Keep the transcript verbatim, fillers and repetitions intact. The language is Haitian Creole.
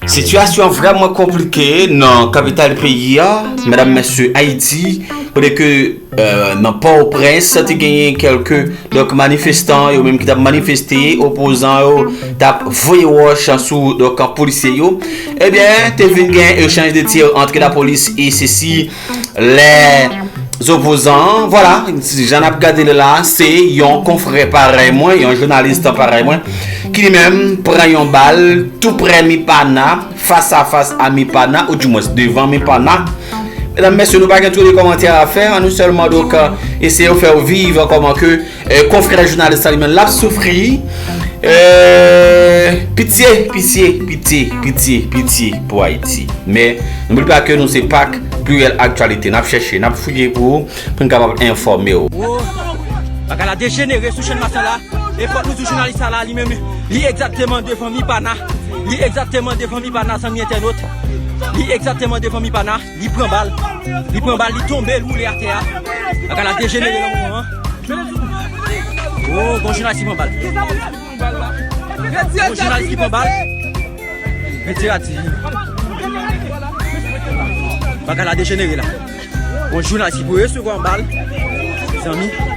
Sitiyasyon vrèman konplike nan kapital peyi a, medam, mesye, Ayiti, kote ke, euh, nan Pòtoprens, te genyen kèlke, donk, manifestan, yo menm ki t ap manifeste, opozan yo t ap voye wòch sou, donk, polisye yo. Ebyen, te vin gen echanj de tir ant lapolis e sesi, lè opozan, vwala, jan n ap gade l la, se yon konfrè parèy mwen, yon jounalis parèy mwen, ki li menm pran yon bal tou prè Mipana, fas a fas a Mipana, ou dimwens devan Mipana. Medam, mesye, nou pa gen twò de kòmantè a fè, an nou sèlman, donk, eseye fè w viv kòman ke, euh, konfrè jounalis la li menm l ap soufri. Euh, pitye, pitye, pitye, pitye, pitye pou Ayiti. Men, n'oublie pas que nou se Pak Pliryèl Aktyalite. N ap chèche, n ap fouye pou ou, pou n kapab enfòme w. Wo, bagay la dejenere sou chèn mason la. E fòk nou di jounalis sa la, li menm, li egzakteman devan Mipana. Li egzakteman devan Mipana, zanmi entènot. Li egzakteman devan Mipana. Li pran bal. Li pran bal, li tonbe, li woule atè a. Bagay la dejenere nan moman an. Oh, gon jounalis ki pran bal. Gon jounalis ki pran bal. Retire a di. Bagay la dejenere la. Gon jounalis ki pou resevwa yon bal. Zanmi.